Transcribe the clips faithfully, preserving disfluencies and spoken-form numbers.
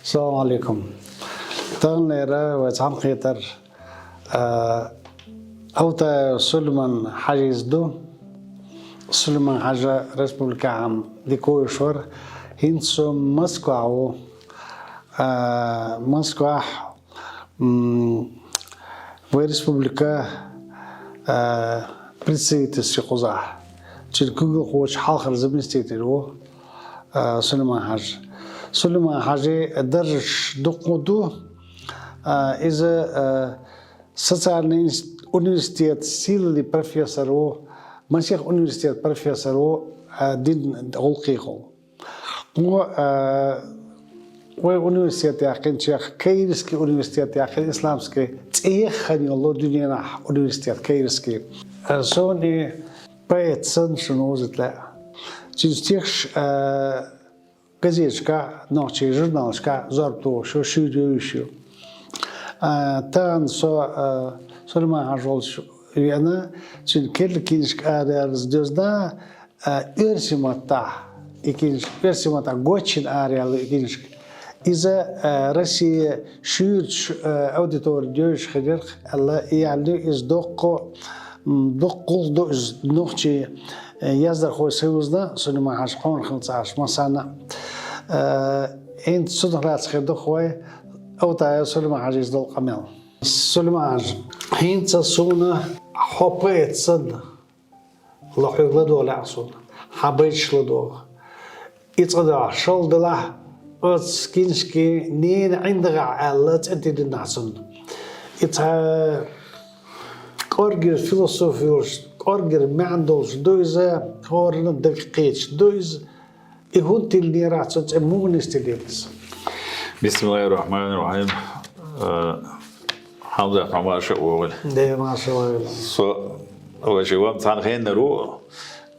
Салам алейкум. Таханлера вай цхьаьнакхетар, а, Алтаев Сулейман-Хьажийс ду. Сулейман-Хьажа республикахь-м дика вуйш вар. ХӀинца со Москвахь ву. А, Москвахь, м, вай республика, а, представительский кхузахь. Цуьнан куьйгалхочун хьалхара заместитель ву, а, Сулейман-Хьажа. Сулейман-Хьажин даржаш дукха ду. А, иза, а, социальный инс-, университет сийлали профессор ву, масех университет профессор ву, а, дин гӀуллакхехула. Кхо, а, вай университет яьккхинчех, Каирский университет яьккхина, исламский, цӀе еххана йолу дуьненахь университет Каирский. А, суна и поэт санна шуна вовзийта лаьа. Цуьнан стихаш, а, газеташкахь, нохчийн журналашкахь зорба тухуш ю, шуьйра йовзуш ю. А, тахана со, а, Сулейман-Хьажа волчу веана, цуьнан керла киншка араяьлларца доьзна, а, оьрсийн маттахь и киншка, оьрсийн маттахь гочйина араяьлла и киншка. Иза, а, Россин шуьйрачу, а, аудиторина йовзуш хир яра аьлла, и яьлла ю иза доккха, м, доккха гӀуллакх ду иза нохчийн, а, яздархойн союзна, Сулейман-Хьажа, хьуна хилла ца Ӏаш массарна. А, хӀинца цунах лаьцна хир ду-кх вай Алтаев Сулейман-Хьажийс долу къамел. Сулейман-Хьажа, хӀинца суна хьо поэт санна, ла хьоьга ладогӀа лаьа суна, хьан байташ ладогӀа. И цкъа дуьхьа шала делахь, оцу киншкин «Ненан ӀиндагӀехь» аьлла цӀе тиллина цунна. И цхьа кӀоргера философи йолуш, кӀоргера маьӀна долуш ду иза, хӀоранна дага кхеташ ду иза. И хӀунда тиллинера цо, цӀе муха нисделира иза? Бисмиллахир-рахманир-рахим. Э, Хьамзат, хьо марша вогӀийла. Дела марша вогӀийла. Со вайшиъ ван цхьаьна хеннара ву,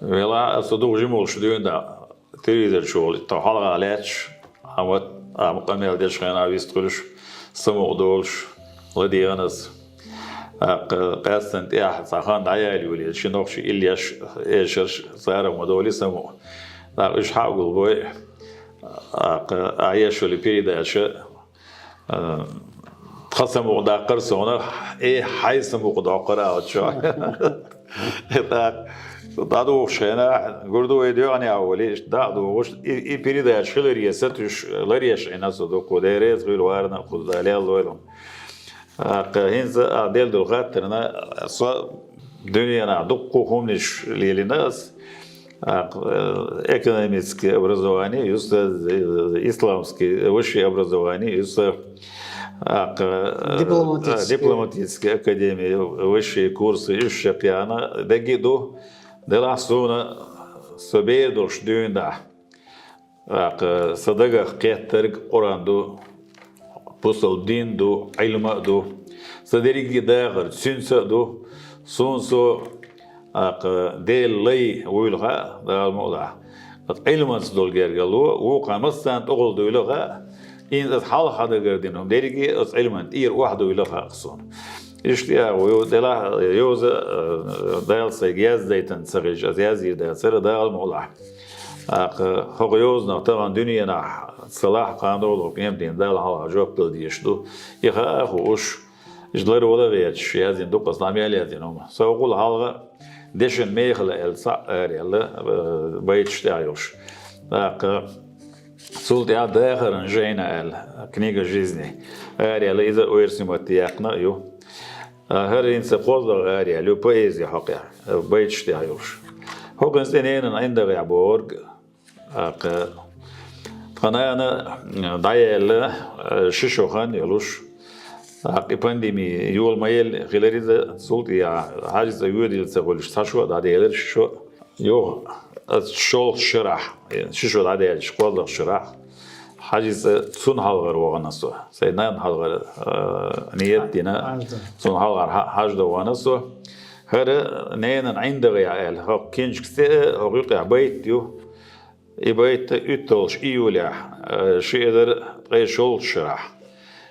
велахь а, со дукха жима волуш дуьйна дӀа, телевизор чу волу, тхо хьалха лаьтташ, Ахьмад, Ахьмад къамел деш хенахь вист хуьлуш, самукъа долуш, ладегӀана аса. ТӀаккха къаьсттина тӀехь цхьа хан дӀаяьлла йолий, ши нохчи иллеш, эшарш, царах ма долий самукъа. ТӀаккха уьш хьа а гулбой, тӀаккха ахь еш йолу передача, а, тхан самукъа даккхара суна, э, хьайн самукъа доккхура аьлла чохь. ТӀаккха дӀадухуш хенахь, гур ду вай доьгӀанехь волий, иштта дӀа а духуш, и, и передача хиларе сатуьйсуш, ларъеш Ӏийна со дуккха, Дела реза хуьлда варна а, кхуза Дала ял лойла. ТӀаккха хӀинца а делла долу хаттарна, со дуьненахь дуккха хӀуманаш лелийна ас. ТӀаккха, э, экономическое образование ю сан, э, исламский высшее образование ю сан. ТӀаккха, э, дипломатический, дипломатическая академия, высшие курсы, уьш шекъяна, дерриге а ду. Делахь суна со бер долуш дуьйна дӀа. ТӀаккха сан дагах кхеттарг Къуръан ду, бусалба дин ду, Ӏилма а ду. Сан дерриге а дахар цуьнца а ду. Суна со, тӀаккха, Делан лай вуйла хаьа, Дала мукъ лахь. Ткъа Ӏилманца долу гергарло вукхарна массарна тӀехула дуйла хаьа. ХӀинца аса хьалха хьан дагардина хӀума дерриге а аса Ӏилманна тӀера охьадуйла хаьа суна. Иштта а ву, делахь йоза, э, Дала сайга яздайтина ца хилча, аса язйийр дацара, Дала мукъ лахь. ТӀаккха хӀокху йозанах тахана дуьненахь ца лахь, кхана долу къематдийнахь Далла хьалха жоп дала дезаш ду. И хаа а хууш, иза ларвала а гӀерташ, яздина дуккха а, аса дӀа мел яздина хӀума. Со хӀокхул хьалха дешан мехала аьлла цхьаъ араяьлла, э, байташ тӀехь йолуш. ТӀаккха цул тӀаьхьа «Дахаран жайна» аьлла, «Книга жизни» араяьлла, иза оьрсийн матте яьккхина а ю. ХӀара хӀинца кхозлагӀа араяьлла ю, поэзи хьокъехь, байташ тӀехь йолуш. ХӀокхуьнца тӀе «Ненан ӀиндагӀехь» бохург, тӀаккха тхан нана дӀаяьлла, ши шо хан йолуш, тӀаккха и пандеми йола ма елла хилира иза, цул тӀаьхьа Хьаьжа цӀа воьдийла ца хуьлуш, цхьа шо а дӀаделира, ши шо а. Юха, аса шолгӀачу шарахь, ши шо дӀадаьлча, кхозлагӀчу шарахь, Хьаьжа цӀа цунна хьалхара вахана со. Сайн нанна хьалхара, а, ниет а дина, цунна хьалхара хьа-, Хьаьжа дан вахана со. ХӀара «Ненан ӀиндагӀехь» аьлла, хӀокху киншка цӀе а, хӀокху юкъехь байт ю. И байт уьтталгӀачу июлехь, э, ши эзар ткъе шолгӀачу шарахь,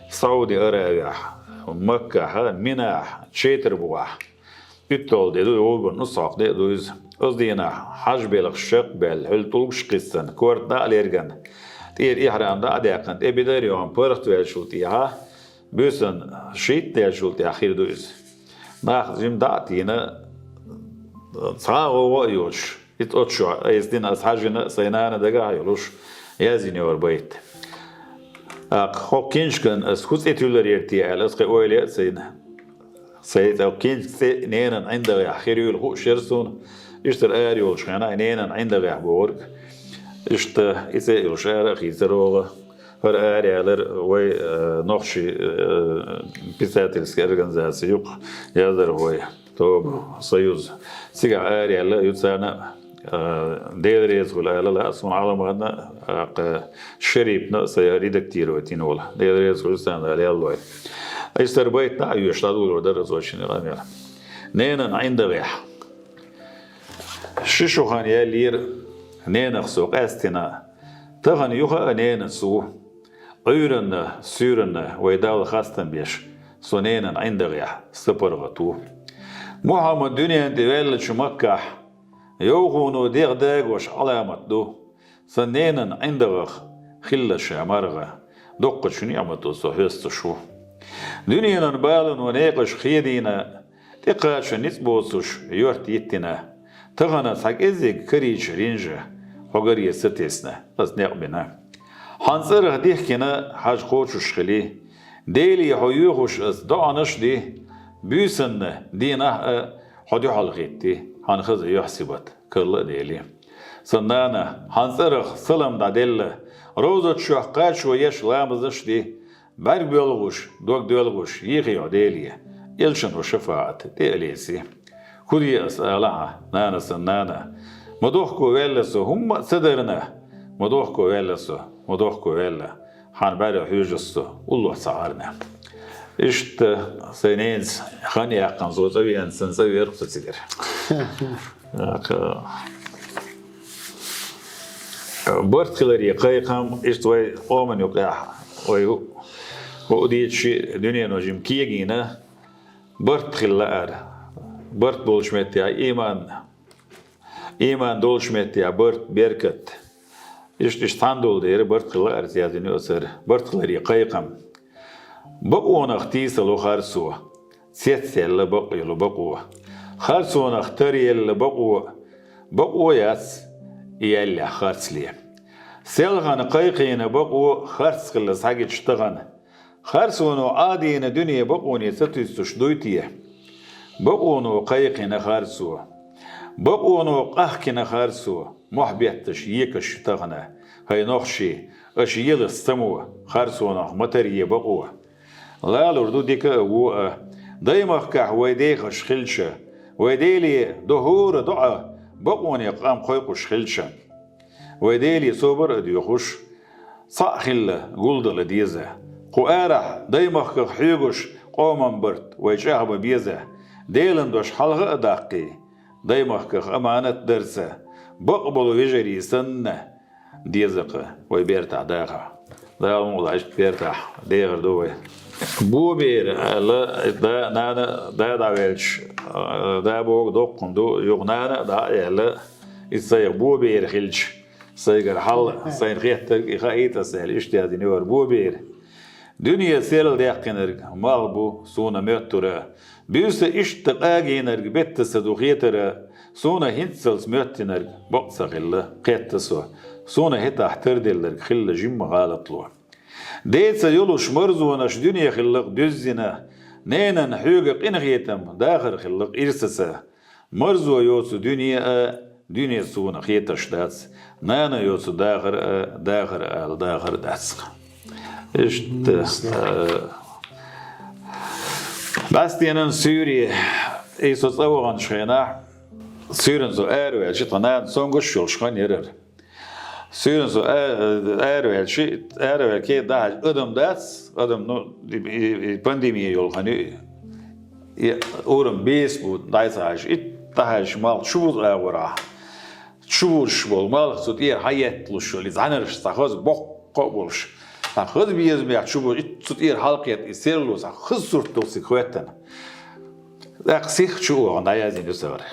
Сауди Аравехь, Маккахь, Минахь, Четар-бухахь, уьтталгӀа де ду, гӀурбан нусхьокх де а ду иза. Оцу дийнахь хьаж-белхаш чекхбаьлла, хьуьлла тӀулгаш кхиссина, корта дӀа а лергана, тӀера ихьрам дӀа а даьккхина, тӀе бедар а йохна, паргӀатваьллачул тӀехьа, буьйсанна шийтта даьллачул тӀехьа хир ду иза. Нах жимма дӀа а тийна, цхьа а гӀовгӀа а йоцуш, иза оцу чохь айса дина аса хьажина, сайн нана дагахь а йолуш, яздина йора байт. ТӀаккха хӀокху киншкан аса хӀун цӀе туьллур яра те аьлла, аса кхин ойла ян а ца йина. Сайн цӀе, киншка цӀе «Ненан ӀиндагӀехь» хир юйла хууш яра суна, иштта ара йолчу хенахь «Ненан ӀиндагӀехь» бохург. Иштта и цӀе а йолуш ара а хийцара оха. ХӀара араяьллар вай, э, нохчий, э, писательский организаци юкъа яздархой тоба, союз. Цигахь араяьлла ю царна, э, Дела реза хуьлда аьлла, суна Ӏаламатна, э, Шерипна а, сайн редактировать йина волу. Дела реза хуьлда царна, Дала ял лойла. Иштта хӀара байт дӀа а оьшуш, дӀадолор дара аса шина къамел. «Ненан ӀиндагӀехь». Ши шо хан яьллера, ненах со къаьстина. Тахана юха а ненаца ву. Ӏуьйранна, суьйранна вай Далла хастам беш, со ненан ӀиндагӀехь, сан паргӀат ву. Мухьаммад дуьнен тӀе ваьллачу Маккахь йовхо дегӀ дагош Ӏаламат ду. Сан ненан ӀиндагӀах хилла ша марха, доккхачу ниӀмато со хьоьстуш ву. Дуьненан балано некъаш хедийна, тӀекхача ницкъ боцуш йорт йиттина. Тахана цхьа кӀеззиг карийча ринжа, хьо гаре ца тесна, аса некъ бина. Хьан цӀарах дихкина хьажа кхочуш хили. Деле хьо йоьхуш аса доӀанаш а ди, буьйсанна, дийнахь а хьо дуьхьал хӀитти, хьан хаза юьхь-сибат карла а дели. Сан нана, хьан цӀарах салам дӀаделла, роза чохь кхачо еш ламазаш а ди, бӀаьрг боьлхуш, дог доьлхуш, йийхи хьо Деле, элчано шафаӀат тӀе а леси. ХӀун де аса ала хьан, нана сан нана? Ма дохко ваьлла со, хӀумма а ца дарна. Ма дохко ваьлла со, ма дохко ваьлла. Хьан бӀаьрга хьоьжуш со, уллохь ца Ӏарна. Иштта сайн ненаца хан яьккхина, со цӀа веана, сан цӀа верг со цигара. ТӀаккха барт хиларе кхайкхам, иштта вай къоман юкъехь, вай хӀу-, хӀу дийцчи дуьнено жима кегийна, барт хила лаьара. Барт болчу меттехь иман, иман долчу меттехь барт, беркат. Иштта, иштта цхьаьна долу дера барт хила лаьара, яздина ю аса хӀара. Барт хиларе кхайкхам. Бакъонах тийсало харцо, цецъелла бакъ йолу бакъо. Харцонах таръелла бакъо, бакъо яц, и яьллехь харцле. Селхана кхайкхийна бакъо харц хилла схьагича тахана. Харцоно Ӏадийна дуьне бакъоне ца туьстуш дуй те? Бакъоно кхайкхина харцо. Бакъоно къахкина харцо, мохь бетташ екаш тахана. ХӀай нохчий, аша елас ца мо, харцонах ма таръе бакъо. Лалур ду дика а, вон а, даймахкахь вай дехаш хилча, вай Деле до хӀора доӀа бакъонех къам кхойкхуш хилча. Вай Деле собар а доьхуш, цхьаъ хилла гулдала деза. Кху арахь даймахках хьоьгуш къоман барт вай чӀагӀбан беза. Делан дош хьалха а даккхий, даймахках аманат дарца, бакъболу вежарий санна, деза-кха вай бертахь дахар. Дала мукъ лахь, иштта бертахь дехар ду вай. Бобер аьлла, да, нана, да дӀавелча, а, да бохург доккха ду, юха нана а дӀа а аьлла, иза сайх бобер хилча, сайгара хьал, сайна хеттарг и хаийта аса аьлла, иштта яздина ю хӀара бобер. Дуьне серладаьккхинарг малх бу суна моьттура. Буьйса иштта къагийнарг бетта са ду хетара. Суна хӀинццалц моьттинарг бакъ ца хилла, кхетта со. Суна хӀетахь тарделларг хилла жимма гӀалатло. Деца йолуш марзонаш дуьне хиллакх дуьззина. Ненан хьоьга къинхетам дахар хиллакх ирсаца. Марзо йоцу дуьне а, дуьне суна хеташ дац. Нана йоцу дахар а, дахар ала дахар дац. Иштта, э, бӀаьстенан суьйре, и со цӀа ваханчу хенахь, суьйранна со араваьлча, тхан нана цомгуш йолуш хан яра. Суьйранна со а-, араваьлча, араваьлла кхета дӀахьаьжча, адам дац, адам, ну, и, и, и пандемия йолу хан ю и. И урам беса бу дӀайса хьажа, итт хьажа малх чу буза агӀора. Чу бузаш болу малх цу тӀера хьаетталуш йолу, и зӀаьнарш цхьа хаза боккха а болуш. Цхьа хаза безамехь чу буза, итт цу тӀера хьалакхетта и серло цхьа хаза сурт долу цига хӀоьттина. ТӀаккха сиха чу оха дӀаяздина ю ца вара.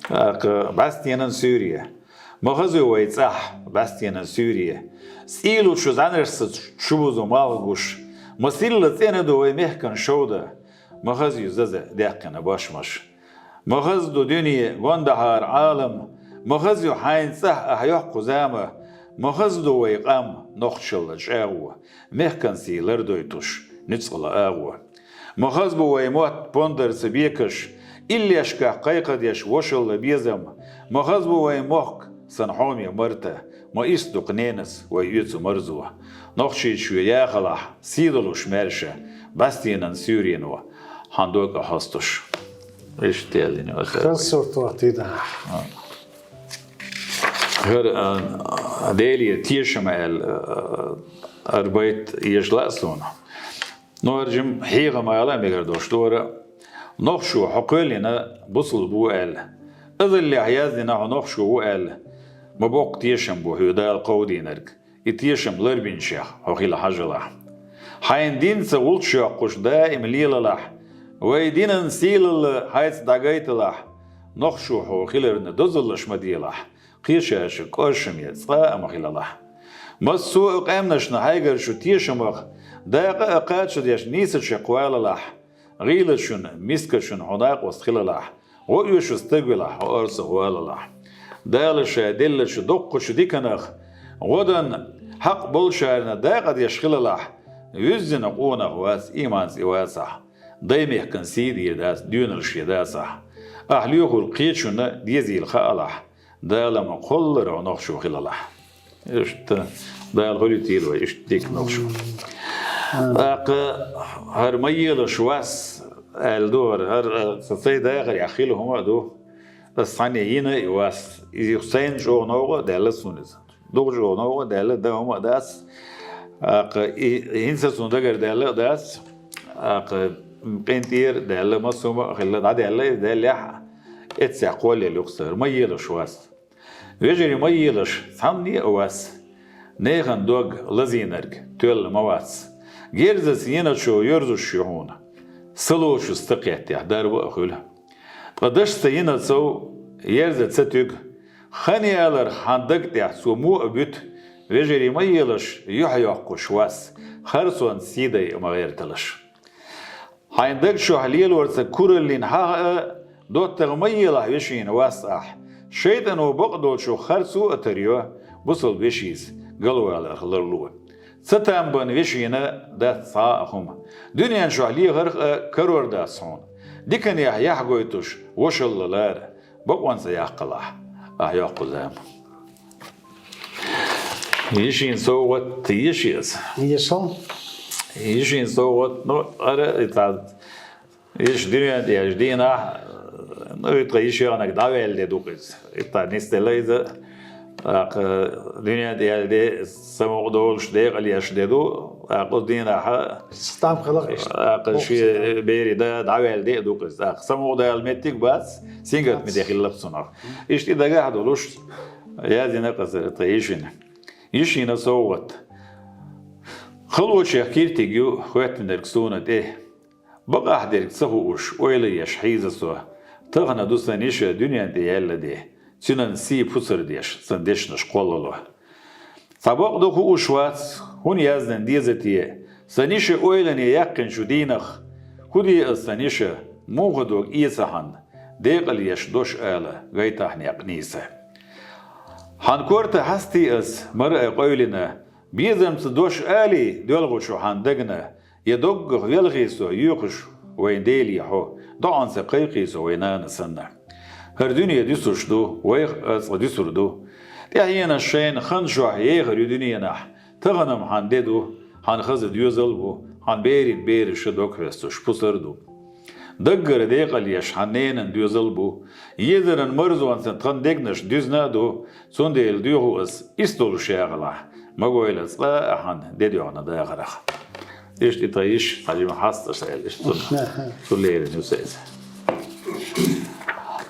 ТӀаккха бӀаьстенан суьйре. Ма хаза ю вай цӀахь, бӀаьстенан суьйре. ЦӀийлучу зӀаьнаршца чу бузу малх гуш. Ма сирла цӀена ду вай мехкан шовда. Ма хаза ю заза даьккхина башмаш. Ма хаза ду дуьне гондахьара Ӏалам. Ма хаза ю хьайна цӀахь ахь йоккху зама. Ма хаза ду вай къам нохчалла чӀагӀо. Мехкан сий лардойтуш, нуьцкъала агӀо. Ма хаза бу вай мотт пондарца бекаш, иллешкахь кхайкхадеш вошалла безам. Ма хаза бу вай мохк сан хьоме марта, ма ист ду-кх ненас вай оьцу марзо. Нохчийчоь яхалахь, сий долуш маьрша, бӀаьстенан суьйрено, хьан дог а хьостуш. Иштта яздина аса. Хаза сурт вахтий да. ХӀара, а, Делера тешам аьлла, а, хӀара байт эшла а суна. Ну, хӀара жима хьехам ала а мегар долуш ду хӀара. Нохчо хьо кхоьллина бусулба ву аьлла. Азаллехь яздина хьо нохчо ву аьлла. Ма боккха тешам бу хьоьга Дала кховдийнарг. И тешам ларбинчех хьо хила хьажалахь. Хьайна динца гӀулч йоккхуш даим лелалахь. Вай динан сийлалла хьайца дӀагайталахь. Нохчо хьо хиларна дозаллаш ма делахь. Кхечаьрга кӀоршаме цкъа а ма хилалахь. Массо а къаьмнашна хьайгара чу тешамах дакъа а кхачадеш нийсачу кхоллалахь. ГӀийлачун, мискачун хьо накъост хилалахь. ГӀо оьшу стаг велахь, хьо орцах валалахь. Дала ша деллачу доккхачу диканах гӀо дан хьакъ болчарна дакъа деш хилалахь. Вуьззина къонах вац, ийманца и вацахь. Дай мехкан сий дийр дац, доьналла шен дацахь. Ахь лоьхург кхечунна дезийла хаалахь. Дала ма кхоллара хьо нохчо хилалахь. Иштта, Дала хуьлуьйтийла вай, иштта дика нохчо. ТӀаккха хӀара ма елаш вас, аьлла ду хӀара, хӀара, а, сан сай дахарехь хилла хӀума а ду. Ас цхьанне йина и вас. Иза сайна чӀогӀа новкъа а даьлла суна иза. Дукха чӀогӀа новкъа а даьлла, дан хӀума а дац. ТӀаккха и, хӀинца суна дагара даьлла а дац. ТӀаккха къинтӀера даьлла, массо а хӀума а хилла, дӀадаьлла иза, даьллехь а, эццехь кхоллаелла ю-кх сан хӀара, ма елаш вас. Вежарий, ма елаш, цхьанне а вас, нехан дог лазийнарг тоьлла ма вац. Герзаца йиначо йоьрзуш ю хьуна, са лоцуш ца кхеттехь, дарба а хуьлу. Ткъа дашца йиначо ерза ца туьгу, хан яларх хьан даг тӀехь цо мо а буьту. Вежарий, ма елаш, юьхь йоккхуш вас, харцонца сий дай а ма гӀерталаш. Хьайн даг чохь лелорца кураллин хьаха а, доттагӀа ма елахь вешина вас ахь. ШайтӀано бакъдолчух харцо а тарйо, бусалба вешица галваларх ларло. Ца там бан вешина дац цхьа а хӀума. Дуьнен чохь лехарх а карор дац хьуна. Диканехь яхь гойтуш, вошалла лара. Бакъонца яккхалахь, ахь йоккху зама. Йишин совгӀат еши аса. Ешал. Йишин совгӀат, ну, ара, и цхьа, йиш дуьнен тӀе еш дийнахь, ну, и тхан йиш ягӀнаг дӀаваьлла де ду-кх иза. И тхан нисделла иза, тӀаккха дуьнен тӀе еш де, самукъа долуш, декъал еш де ду, тӀаккха оцу дийнахь, стам хиларх иштта, тӀаккха шен берийн да дӀаваьлла де а ду-кх иза. ТӀаккха самукъа дала меттиг бац, сингаттаме де хилла-кх цунах. Иштта и дагахь долуш, яздина-кх аса тхан йишина. Йишина совгӀат. Халочех киртиг ю хӀоьттинарг суна тӀе. Бакъахь дерг ца хууш, ойла еш хьийза со. Тахана ду сан йиша дуьнен тӀе яьлла де. Цуьнан сий пусар деш, сан дешнаш кхоллало. Цхьа бакъ ду хууш вац, хӀунда яздина деза те, сан йиша ойлане яьккхинчу дийнах. ХӀун де аса сан йиша, муха дог эца хьан, декъал еш дош ала, гайтахь некъ нийса. Хьан корта хьастий ас, мара а къевлина, безамца дош алий, доьлхучу хьан дагна, я доггах велхий со, йоькхуш вайн Деле хьо, доӀанца кхайкхий со вайн нана санна. ХӀара дуьне дуьсуш ду, вайх а цкъа дуьсур ду. ТӀаьхьенаш шайна хан чохь ехар ю дуьненахь, тахана-м хьан де ду, хьан хаза доьзал бу, хьан берийн бераша дог хьоьстуш пусар ду. Даггара декъал еш хьан ненан доьзал бу, езаран марзонца тхан дегнаш дуьзна а ду, цундела доьху ас, ист долуш яхалахь, ма гойла цкъа а хьан де доьгӀна дахарах. Иштта и тха йиша хьажа ма хьаста ша аьлла, иштта цунна. Цу лерина ю са иза.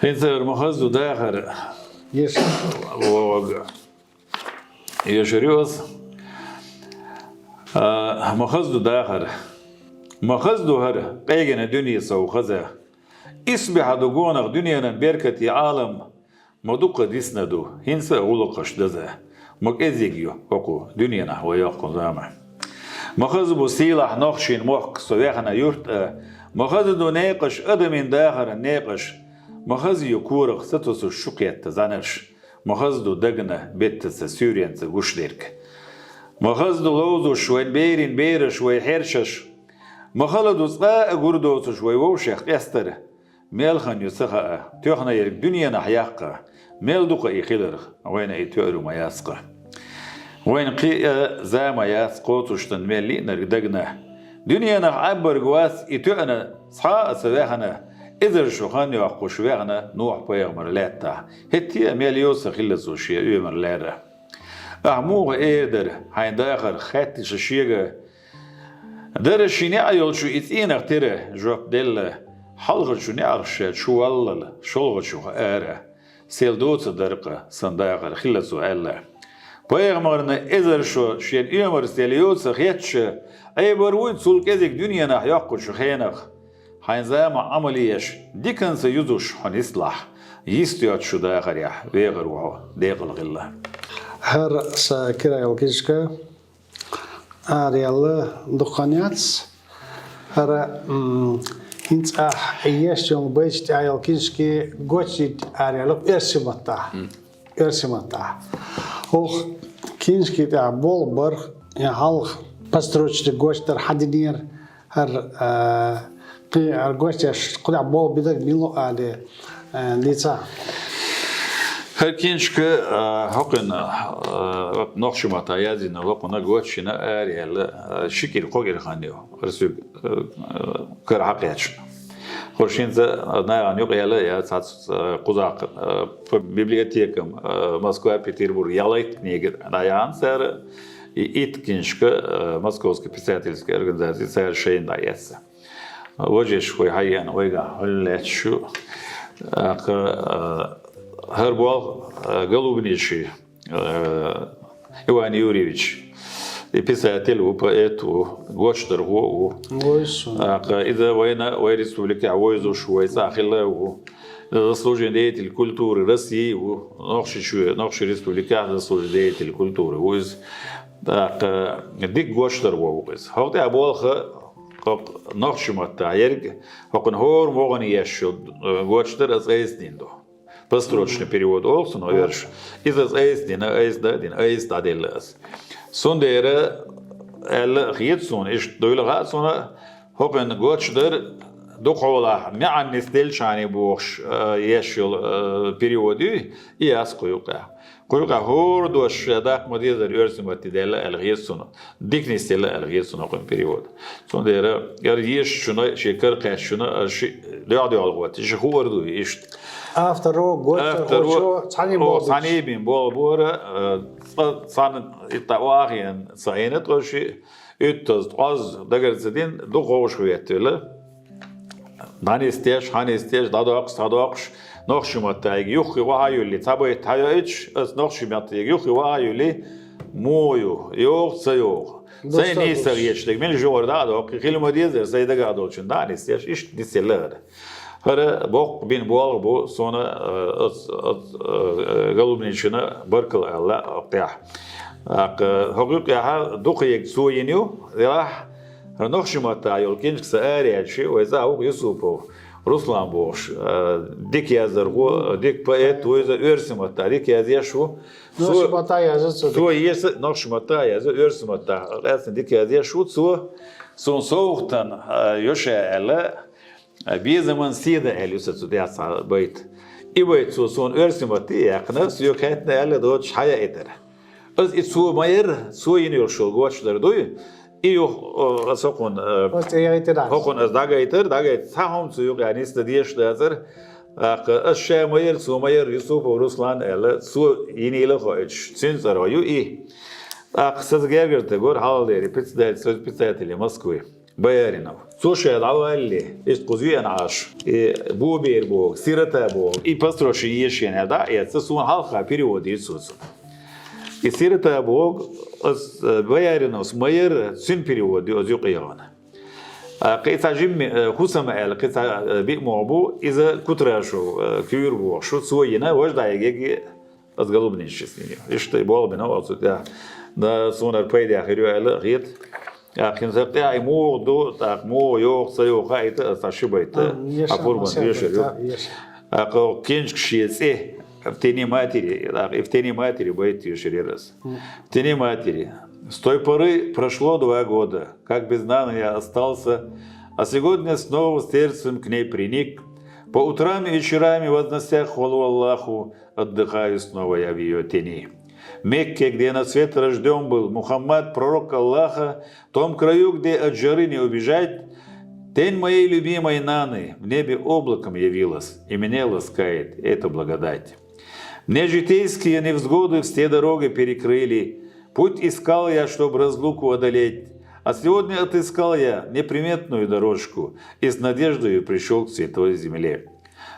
ХӀинца ара ма хаза ду дахар. Еш. Вога. Ешар ю ас. А, ма хаза ду дахар. Ма хаза ду хӀара, къегина дуьне сов хаза. Исбаьхьа ду гонах дуьненан беркате Ӏалам, ма дукха дисна ду, хӀинца а гӀулакхаш даза. Ма кӀезига ю хӀокху дуьненахь вай йоккху зама. Ма хаза бу сийлахь нохчийн мохк со вехна юрт а, ма хаза ду некъаш адамийн дахаран некъаш, ма хаза ю корах сатосуш шу кхетта зӀанарш, ма хаза ду дагна беттаца суьйренца гуш дерг. Ма хаза ду ловзуш вайн берийн бераш, вай хьерчаш, ма хала ду цкъа а гур доцуш вай вовшех къестар. Мел хан ю ца хаьа, тоьхна ерг дуьненахь яккха, мел дукха и хиларх, вайна и тоьар ма яц-кха. Вайна кхин а за ма яц кхоцуш дан мел лиънарг дагна. Дуьненахь Ӏаббарг вац и тоьъна цхьа а ца вехна, эзар шо хан йоккхуш вехна Нухь-пайхамар лаьттахь. ХӀетте а мел йоса хилла цо шен оьмар лаьрра. Ахь муха эр дара, хьайн дахар хаьттича шега, дара ши неӀ йолчу и цӀенах тера жоп делла, хьалхарчу неӀарх ша чу валлал, шолгӀачух ара. Сел доца даркъа, сан дахар хилла цо аьлла. Пайхамарна эзар шо шен оьмар сел йоца хетча, Ӏебар вуй цул кӀезиг дуьненахь йоккхучу хенах. Хьайн зама Ӏамал еш, диканца юзуш хьо нислахь, йист йоцчу дахарехь вехар ву хьо декъала хилла. ХӀара са кира йолу книжка араяьлла дукха хан яц. ХӀара, м, хӀинца ахь еш йолу байташ тӀехь йолу книжки гочдийта араяьлла оьрсийн маттахь. Оьрсийн маттахь. Оха книжки тӀехь болх бар, я хьалха построчный гочдар хьан динера, хӀара, а, кхин хӀара гочдеш кху тӀехь болх бинарг мила ву аьлла, а, дийца. ХӀара книжка, а, хӀокхуьнан, а, нохчийн маттахь язйина, хӀокхуьнан гочйина араяьлла, а, ши кӀира, кхо кӀира хан ю. ХӀара соьга, а, кара хьакхаьчна. ХӀорш хӀинца нахана юкъа яьлла я цхьацца, а, кхузахь, а, по библиотекам, а, Москва, Петербург, ялайт книга дӀаяхьна цара, и итт книжка, а, Московская писательская организация цара шайна дӀаэцна. Вожаш вай хьаеана, вайгахь хьуьлла лаьтташ ю. ТӀаккха, а, хӀара болх, а, Голубничин, а, Иван Юрьевич, и писатель ву, поэт ву, гочдархо а ву. Вуй со. ТӀаккха иза вайна, вай республикехь вовзуш, вай цӀахь хилла а ву. Заслуженный деятель культуры России ву. Нохчийчоь, Нохчийн республикехь заслуженный деятель культуры ву иза. ТӀаккха дика гочдархо ву иза. ХӀокху тӀехь болх хӀокху нохчийн маттахь ерг, хӀокхуьнан хӀора могӀанна еш йолу, э, гочдар аса айса дина ду. Построчный перевод олу цунах оьрсаша. Иза аса айса дина, айса дан а дина, айса дӀаделла аса. Цундела аьлла а хета суна, иштта дуйла хаьа суна, хӀокхуьнан гочдар дукха хьолахь маьӀна нисделлачарна бохуш, э, еш йолу, э, перевод ю, и яц кху юкъахь. Кху юкъахь хӀора дош ша даккха ма дезара оьрсийн матте даьлла аьлла хета суна. Дика нисделла аьлла хета суна хӀокхуьнан перевод. Цундела яра ешачунна, шен кара кхаьчначунна, ара шиъ дуьхьал-дуьхьал гӀоттийша, хуур ду иштта. Авторо, гочдархочо, авторо, цхьаьна о, болх бу. Цхьаьна бина болх бора, а, цкъа цхьаьна итта охьахиъна ца Ӏийна тхо шиъ, уьттазза, ткъозза дагар ца дина, дукха вовшахветтавелла. ДӀанисдеш, хьанисдеш, дӀадоккхуш, схьадоккхуш, нохчийн маттахь юххе охьа а юьллий, цхьа байт хьайоуьйтуш, аса нохчийн маттахь юххе охьа а юьллий, муха ю, йогӀу, ца йогӀу. Сайн нийса ца хеташ дерг, мила жугӀар дӀа а доккхий, хила ма дезара, сайн дагахь долчунна дӀа а нисдеш, иштта нисъелла хӀара. ХӀара боккха бина болх бу, суна, э, оц-, оц-, э, Голубничин баркалла аьлла оцу тӀехь. ТӀаккха, э, хӀокху юкъехь дукхаерг цо йина ю, делахь, хӀара нохчийн маттахь йолу книжка сан араяьлча, вай цӀахь ву Юсупов Руслан бохуш, э, дика яздархо, дика поэт ву иза, оьрсийн маттахь дика язъеш ву. Нохчийн маттахь язъеш ву цо. Цо еза, нохчийн маттахь язъеш, оьрсийн маттахь къаьстина дика язъеш ву цо. Суна совгӀатана, э, йо ша аьлла, э, безаман седа аьлла ю сан цу тӀехь цхьа байт. И байт цо суна оьрсийн матте а яьккхина, соьга хаьттина аьлла доцуш хьаяийтира. Аса и цо ма-ярра, цо йина йолуш йолу гочдар дуй. И юха, о, аса хӀокхунна, э, аса тӀе яйтира. ХӀокхунна аса дӀагайтира, дӀагайта цхьа хӀума цу юкъахь нисдан дезаш дацара. ТӀаккха аса ша ма-ярра, цо ма-ярра, Юсупов Руслан аьлла, цо йинийла а хоуьйтуш, цуьнан цӀарах ю и. ТӀаккха са гергара тӀа гора хьалха дера председатель Союза писателей Москвы Бояринов. Цо ше дӀаваллале, иштта кхуза веана Ӏаш, и бо бер боху, сирота боху, и пастушьи ешшина дӀа а эцна, суна хьалха перевод йира цо цунна. И сирота боху, ас, э, Бояриновс ма яра, цуьнан перевод ю аса юкъа яхана. А, кхин цхьа жимма, э, хӀусам аьлла, кхин цхьа, э, биъ могӀа бу, иза Кутрашев, э, Куьйра бохуш ву, цо йина, важа дӀайигеги ас Голубнича сними. Иштта болх бина оцу тӀехь. Да, суна хӀара пайдехь хир ю аьлла хета. ТӀаккха хӀинца тӀехь и муха ду, тӀаккха муха йоху, ца йоху хаийта, аса ши байта. А, еш, а, пурбан аса еш, байта, еш. ТӀаккха книжка шен цӀе «В тени матери», тӀаккха и «В тени матери» байт еш яра аса. «В тени матери. С той поры прошло два года, как без Наны я остался, а сегодня снова сердцем к ней приник. По утрам и вечерами, вознося хвалу Аллаху, отдыхаю снова я в её тени. В Мекке, где на свет рождён был Мухаммад, пророк Аллаха, в том краю, где от жары не убежать, тень моей любимой Наны в небе облаком явилась, и меня ласкает эта благодать. Мне житейские невзгоды все дороги перекрыли, путь искал я, чтоб разлуку одолеть, а сегодня отыскал я неприметную дорожку и с надеждою пришёл к святой земле.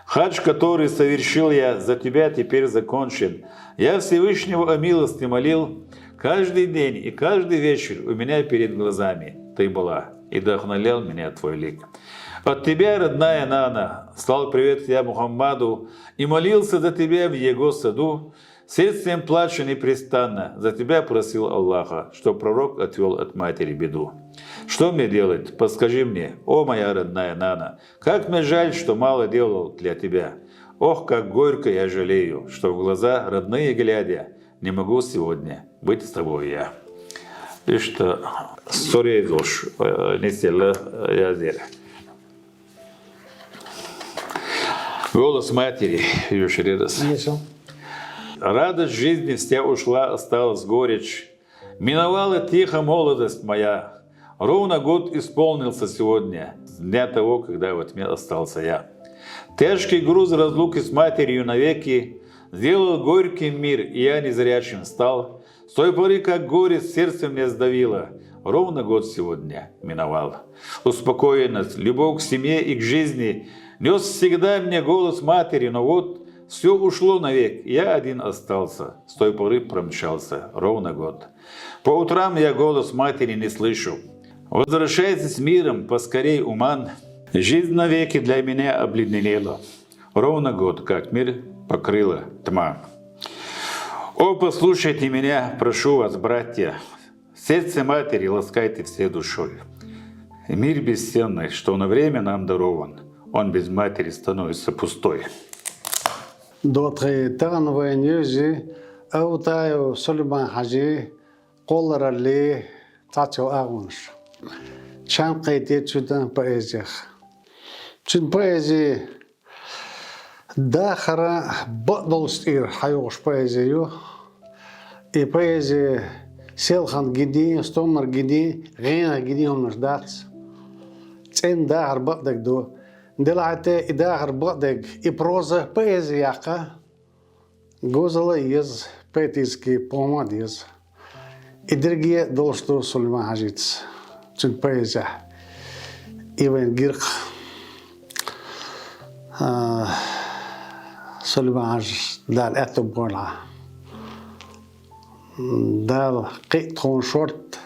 Хадж, который совершил я, за тебя теперь закончен. Я Всевышнего о милости молил. Каждый день и каждый вечер у меня перед глазами ты была, и вдохновлял меня твой лик. От тебя, родная Нана, слал привет я Мухаммаду и молился за тебя в его саду. Сердцем плача непрестанно за тебя просил Аллаха, чтоб пророк отвёл от матери беду. Что мне делать? Подскажи мне, о моя родная Нана, как мне жаль, что мало делал для тебя. Ох, как горько я жалею, что в глаза родные глядя, не могу сегодня быть с тобой я. Иштта сурезуш, э, нисъелла, э, язъяра. «Голос матери», еш яра аса. Ешал. Радость жизни вся ушла, осталась горечь. Миновала тихо молодость моя. Ровно год исполнился сегодня, с дня того, когда во тьме остался я. Тяжкий груз разлуки с матерью навеки сделал горьким мир, и я незрячим стал. С той поры, как горе сердце мне сдавило, ровно год сегодня миновал. Успокоенность, любовь к семье и к жизни нёс всегда мне голос матери, но вот всё ушло навек, я один остался. С той поры промчался ровно год. По утрам я голос матери не слышу. Возвращайтесь с миром поскорей, Уман. Жизнь навеки для меня обледенела. Ровно год, как мир покрыла тьма. О, послушайте меня, прошу вас, братья. Сердце матери ласкайте всей душой. Мир бесценный, что на время нам дарован, он без матери становится пустой. Дохкий тахана вайна йовза Аутаев Сулайман-Хьаьжин кхоллараллин цхьацца агӀонаш. Чам кхетта цуьнан поэзех. Цуьнан поэзи дахаран бакъдолчу тӀера хьайогӀуш поэзи ю. И поэзи селхана гина, стоммара гина, гӀенах гина хӀуманаш дац. ЦӀена дахар бакъдерг ду. Делахь а тӀе и дахар бакъдерг, и проза поэзи яккха, говзалла а еза, поэтический помада еза. И дерриге а долуш ду Сулайман-Хьаьжица, цуьнан поэзехь. И вайна гира-кх, а, Сулайман-Хьаьжа, Дала аьтто бойла хьан. Дала кхин а тхуна шортта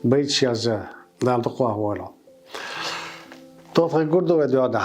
байташ язъян Дала дукхах войла. Тоххара гур ду вай доьгӀна.